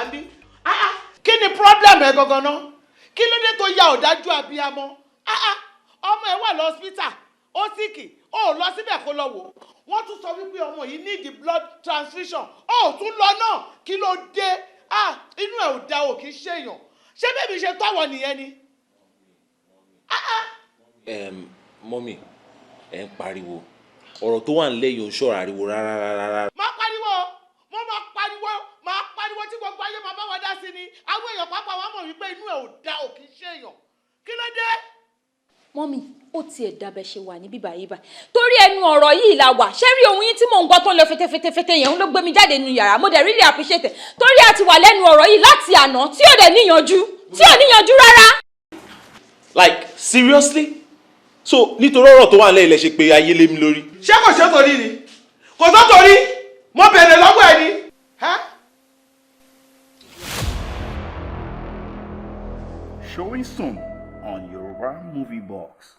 wà ń bí. Ah, ah, kí ni problem ẹ gangan náà? Kí ló dé tó ya ọ̀dájú abiyamọ? Ah, ah, ọmọ ẹ wà lọ́sítà, ó sick, ó lọ síbẹ̀ kó lọ wò ó. Wọ́n tún sọ wípé ọmọ yìí need the blood transfusion, ó tún lọ náà. Kí ló dé? Ah, inú ẹ ò da, ò kì í ṣèyàn. Ṣé bẹ́ẹ̀ mi ṣe tọ́wọ̀ nìyẹn ni? Ah, ah. Mummy, ẹ̀ ń pariwo. Ọ̀rọ̀ tó wà nílẹ̀ yìí ò ń ṣọ̀rọ̀ ariwo rárá rárá. Máa pariwo, mo máa pariwo, máa pariwo tí gbogbo ayé máa bá wa dá sí ni. Àwọn èèyàn pápá wa mọ̀ wípé inú ẹ̀ ò da, ò kì í ṣèyàn. Kí ló dé? Mummy, ó tiẹ̀ dábẹ́ ṣe wà níbí báyìí báyìí, torí ẹnu ọ̀rọ̀ yìí la wà. Ṣé rí ohun yín tí mò ń gbọ́ tó ń lọ fetefetefete yẹn ló gbé mi jáde nínú yàrá. Mo dẹ̀ really appreciate it, torí a ti wà lẹ́nu ọ̀rọ̀ yìí láti àná tí ò dẹ̀ níyanjú, tí ò níyanjú rárá. Like, seriously? So nítorí ọ̀rọ̀ tó wà nílẹ̀ ilẹ̀ ṣe pé ayé lé mi lórí. Ṣé kò ṣe torí ni? Kò sọ torí mo bèrè lọ́wọ́ ẹ ni. Ẹ́? Showing soon on Yoruba Movie Box.